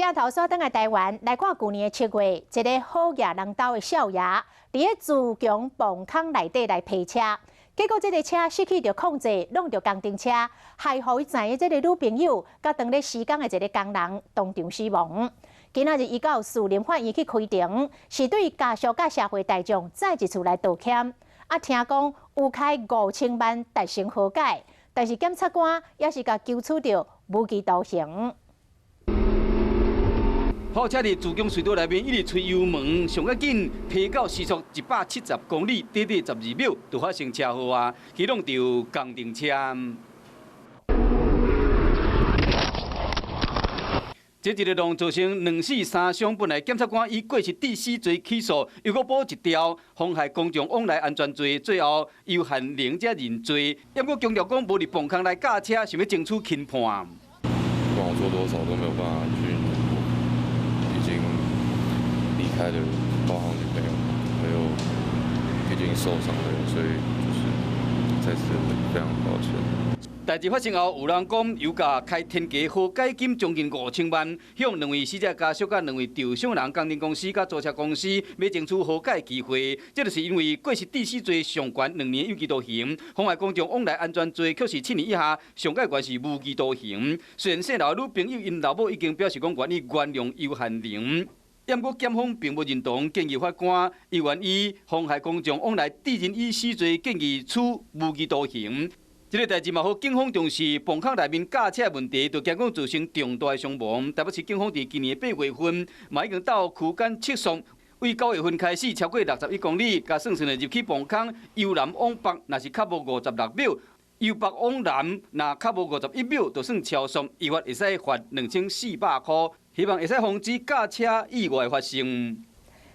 鏡頭煞轉來台灣來看，舊年的7月，一个好額人兜的少爺，佇咧自強磅空內底來騎車，結果這个車失去著控制，挵著工程車，害予伊載的這个女朋友，佮當咧施工的一个工人當場死亡。今仔日伊到士林法院去開庭，是對家屬佮社會大眾再一次來道歉。啊，聽講有開5000萬達成和解，但是檢察官也是共求處著無期徒刑。貨車佇自強隧道內面一直催油門，上較緊，提到時速170公里，短短12秒就發生車禍啊！去挵著工程車。這一个浪造成兩死三傷，本來檢察官以過失致死罪起訴，又閣補一條妨害公眾往來安全罪，最後由漢寧才認罪。不過強調講無佇磅空來駕車，想欲爭取輕判。不管我做多少都沒有辦法去彌補已經離開的包含女朋友，還有已經受傷的人，所以就是再次非常抱歉。代誌發生後，有人講有共開天價和解金將近5000萬，向兩位死者家屬佮兩位受傷人工程公司佮租車公司欲爭取和解機會。這就是因為過失致死罪上懸2年有期徒刑，妨害公眾往來安全罪卻是7年以下，上蓋懸是無期徒刑。雖然姓劉的女朋友𪜶老母已經表示講願意原諒尤漢玲，毋過檢方並無認同，建議法官依願以妨害公眾往來致人以死罪建議處無期徒刑。這个代誌嘛，予警方重視磅空內面駕車的問題，就驚講造成重大的傷亡。台北市警方佇今年8月份，嘛已經到區間測速，為9月份開始超過61公里，共算算的入去磅空，由南往北，若是較無56秒；由北往南，若較無51秒，就算超速，依法會使罰2400箍。希望會使防止駕車意外發生。